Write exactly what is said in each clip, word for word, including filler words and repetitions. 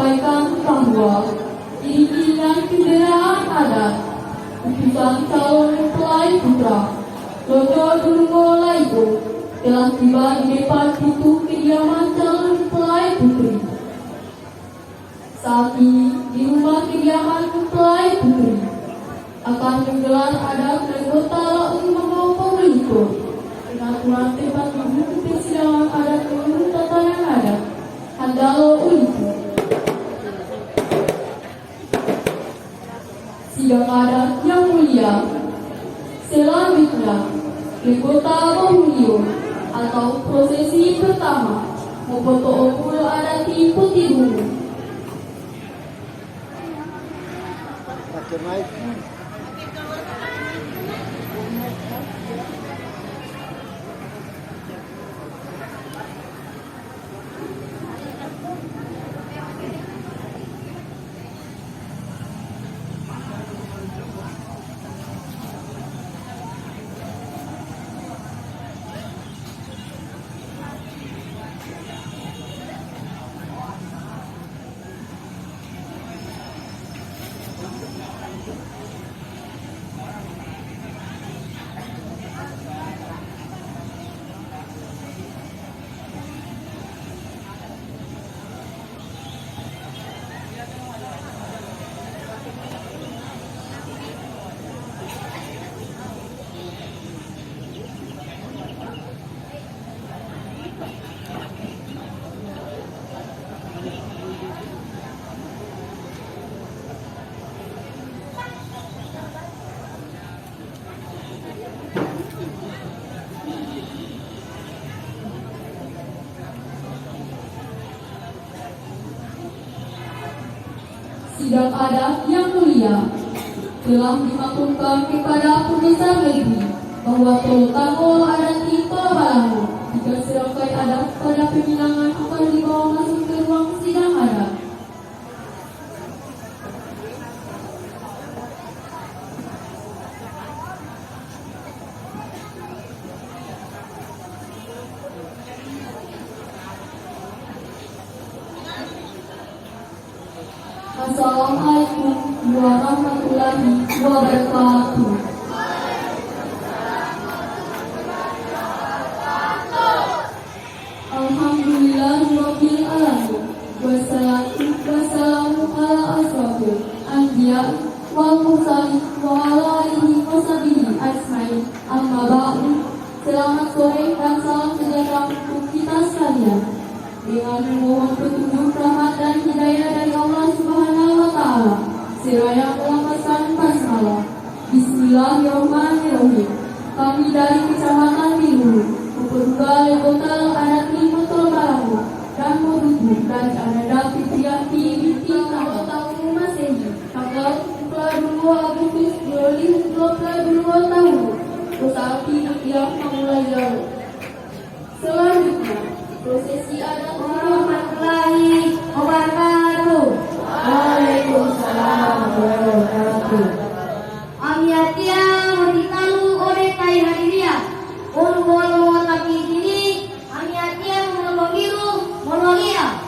Sampaikan bahwa iring-iringan kendaraan adat, utusan calon mempelai putra, lonto dulungo laibo, telah tiba di depan pintu kediaman calon mempelai putri. Saat ini di rumah kediaman mempelai putri akan menggelar adat dan kota laung membawa pembeluto pengaturan tempat duduk di persidangan adat menurut tatanan adat. Handalo ulipu. Sidang adat yang mulia, selanjutnya, anggota bohuliyo atau prosesi pertama, mopoto'opulo adati potidungu. Sidang adat yang mulia, telah dimaklumkan kepada pemirsa negeri bahwa tolotango adat ito balango jika serangkai adat pada peminangan akan dibawa masuk ke ruang sidang adat. Assalamualaikum warahmatullahi wabarakatuh. Alhamdulillahirabbil alamin. Wassalatu wassalamu ala asrofil anbiya wal mursalin wa ala alihi wa sahbihi ajmain. Amma ba'du. Selamat sore dan salam sejahtera untuk kita sekalian. Dengan memohon petunjuk, rahmat, dan hidayah dari Allah Subhanahu wa Ta'ala, saya melafazkan basmalah. Bismillahirrahmanirrahim. Kami dari Kecamatan Binulu memperduka anggota adat Limoto Barango dan Modutu dari Ananda Fitriyanti binti Tanggal tahun Masehi, tanggal dua puluh dua Agustus dua ribu dua puluh dua tahun. Usaha yang memulai jauh. Selanjutnya, prosesi adat warahmatullahi wabarakatuh. Waalaikumsalam warahmatullahi wabarakatuh. Amiyatiya motitalu ode ta yiladiya, wonu bolo mongota pijini, amiyatiya mongotonggiru mololiya.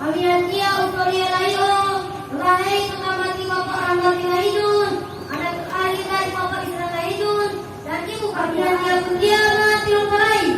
Amiyatiya utoliya layi'o, lahei to tamati Bapak Rahmati Lahidun, anak ahli dari Bapak Isra Lahidun, dan ibu kami. Amiyatiya putiya ma tilopolayi.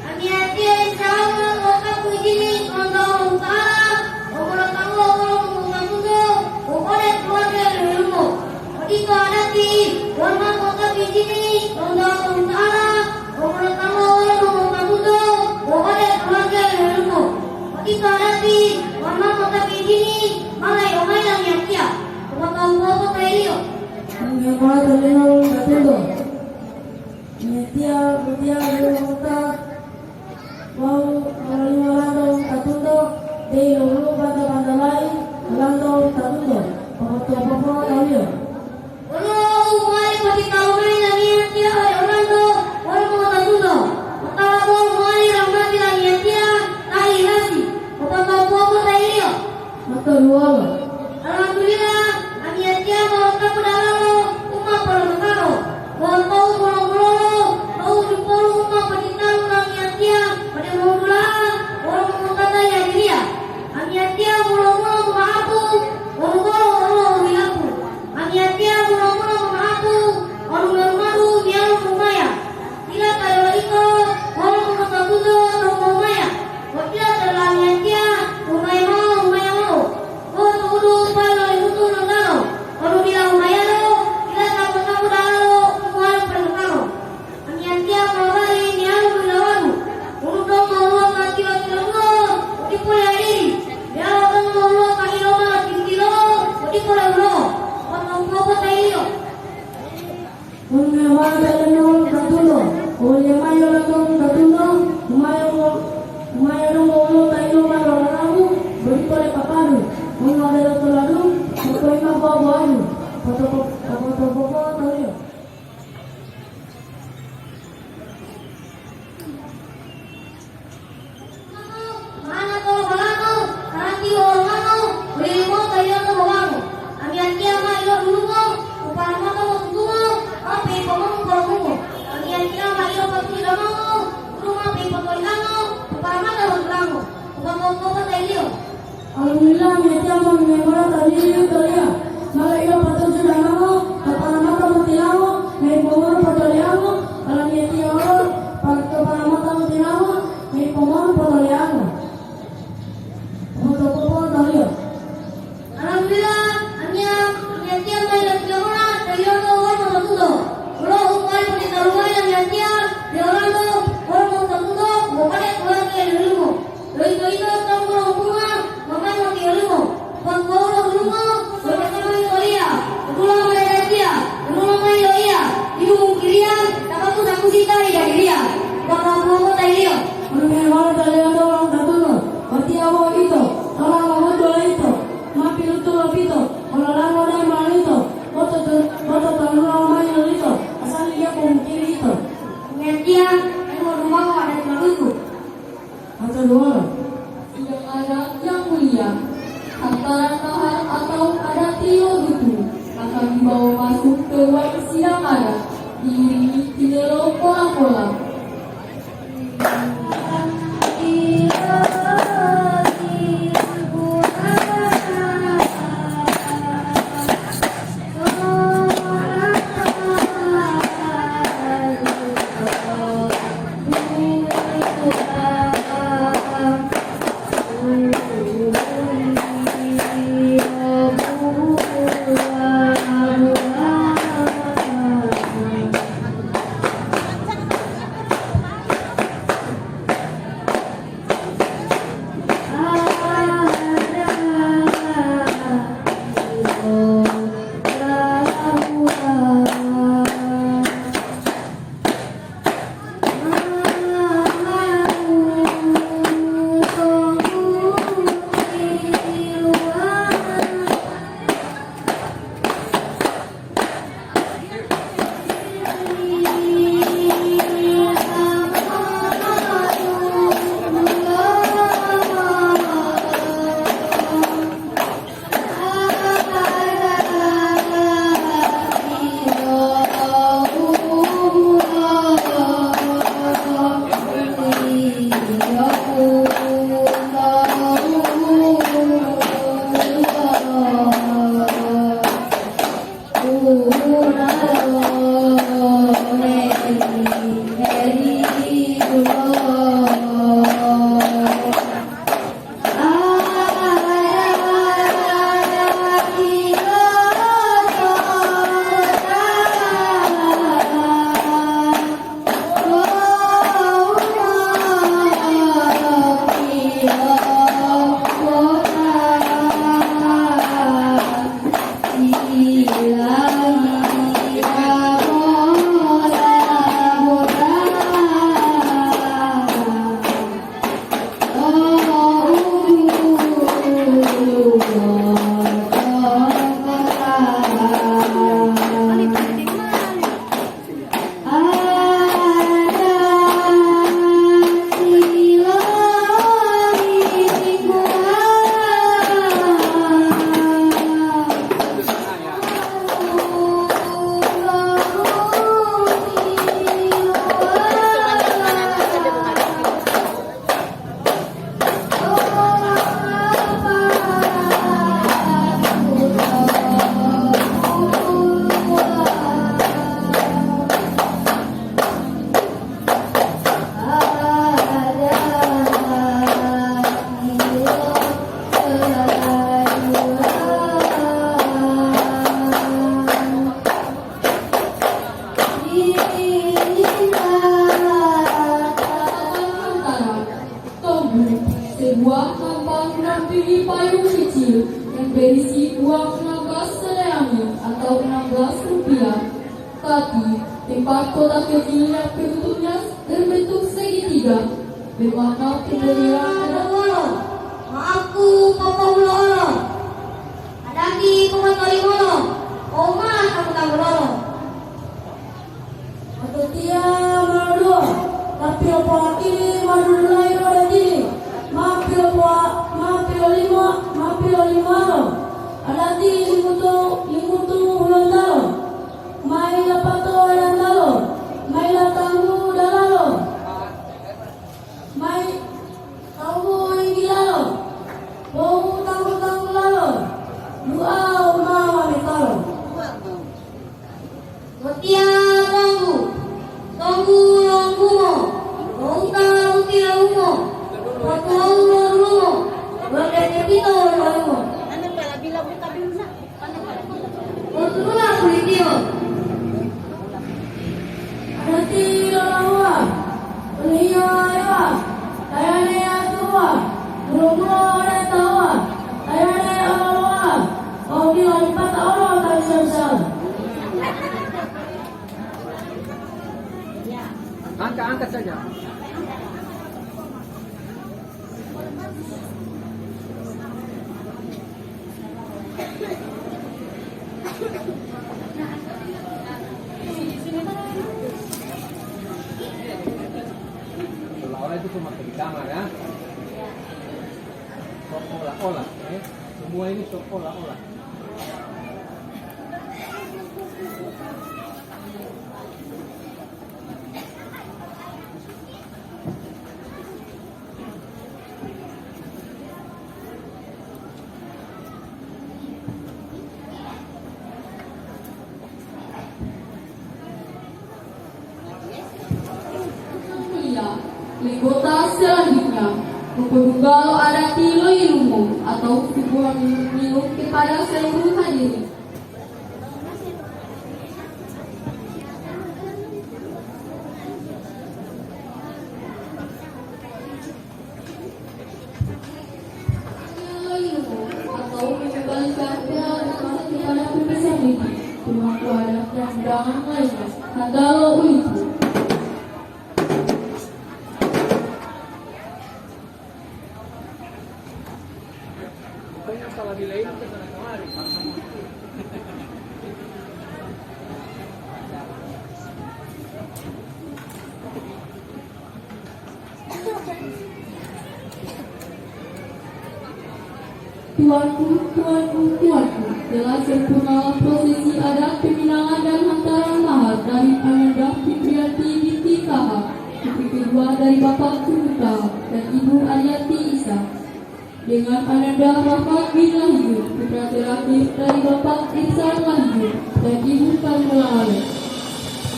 Amiyatiya insya Allah mongota pijini lonto Allahuta'ala, umurotanggulo wolo mongotamundo, u ode keluarga lo yilumo. Odito adati, wonu ma mongota pijini lonto Allahuta'ala, umurotanggulo wolo mongotamundo, u ode keluarga lo yilumo. Odito adati, wonu ma mongota pijini, ma layi'o mayi lamiyatiya. Popotohutuwo potayiliyo. Amiyatiya to limo tatundo. Amiyatiya, amiyatiya, amiyatiya, wawu molalingo lanto tatundo, deyi lowoluwo banta-bantalayi lanto tatundo, popotopopotawiyo. Woluwo u mowali potitalu mayi lamiyatiya ode olanto wolo mongotatundo, otawa bo mowali rahmati lamiyatiya ta ihilasi, popotopopotailiyo. Mato duwolo. Alhamdulillah, amiyatiya mo'otapu dalalo u ma polomotalo, wawu tou mulo-mulolo tou dupolu u ma potitalu lamiyatiya ode mongowutata yadiliya. Amiyatiya mulo-mulo moma'a Alhamdulillah, metiya mon memora tadi toliya. Mala ilo patuju danango, kepala mata motilango, mei pomonu potoliango, ala metiya olo, pa-, kepala mata motilango, mei pomonu potoliango. Motopopo toliya. Alhamdulillah, amiyam, amiyatiya mayi latiya mola, toliyanto wolo mototuto. Wolo u payi ponitalumai amiyatiya, de olanto wolo mototuto, bo payi tuwangi lilimo. Uwito-yito tonggu lo huntunga ma mayi motiyolimo, patuwawu lo hulungo, wolo mayi toliya, dudula ma ledatiya, dudula mayi loiya, didu mungkiliya, tapaku sakusi ta yiladiya, wolo mongotayiliyo. Wonu meyamalo toliyanto wawu tatulo, watiya wo'o ito, tola lo monto lo ito, ma pilutu lo pito, wolo lango dai ma lito, boto to-, boto tolimo mayi lolito, asali diya pomungkili ito. Metiya, emo dumawa adati malutu. Atau dua. Sidang adat yang mulia, lantaran mahar atau adat lo dutu akan dibawa masuk ke ruang sidang adat, diiringi tinelo pola-pola. Tobu, sebuah nampan menampingi payung kecil yang berisi uang enam belas seleangi atau enam belas rupiah. Tapi, tempat kotak kecil yang bentuknya berbentuk segitiga bermakna pemberian. Adamolo, maafku popohulo'olo. Adati popotolimolo, oma tamu-tamulolo. Ototiya ma dua, ta pilopoakili ma dudulayi lo datili, ma pilopoa-, ma pilolimo, ma pilolimalo, adati limutu, limutu hulontalo, ma yilapato wayantalo, ma yilatanggu dalalo. Mai, tawu yinggilalo, Otu'una pulitiyo. Adati lolohuwa, toliyo ewa, tayane atuwa, mulo-mulo ode tauwa, tayane ololowa, wawu dila lipata olo ta bisa-bisala. Angka-angka saja. Seolah-olah itu cuma pertama, ya. Seolah-olah, ya. Semua ini seolah-olah. Mulia, anggota selanjutnya, mopodungga lo adati lo yilumo atau sebuah minum kepada seluruh hadirin. Atau mengembalikan piala kepada peserta didik, pemangku adat dan undangan lainnya. Tanggal ulipu. Pokoknya salah nilai itu ke sana kemari. Tuanku, tuanku, tuanku, telah sempurnalah prosesi adat peminangan dan hantaran mahar dari Ananda Fitrianti binti Taha, putri kedua dari Bapak Tunggu Taha dan Ibu Arianti Isa. Dengan Ananda Rahmat bin Lahijun, putra terakhir dari Bapak Ihsan Lahijun dan Ibu Karmela Alek.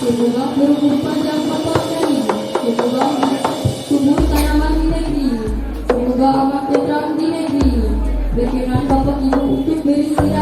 Semoga berumur panjang Bapak dan Ibu. Semoga subur tanaman di negeri ini. Semoga aman tentram di negeri ini. Berkenan Bapak Ibu untuk beristirahat.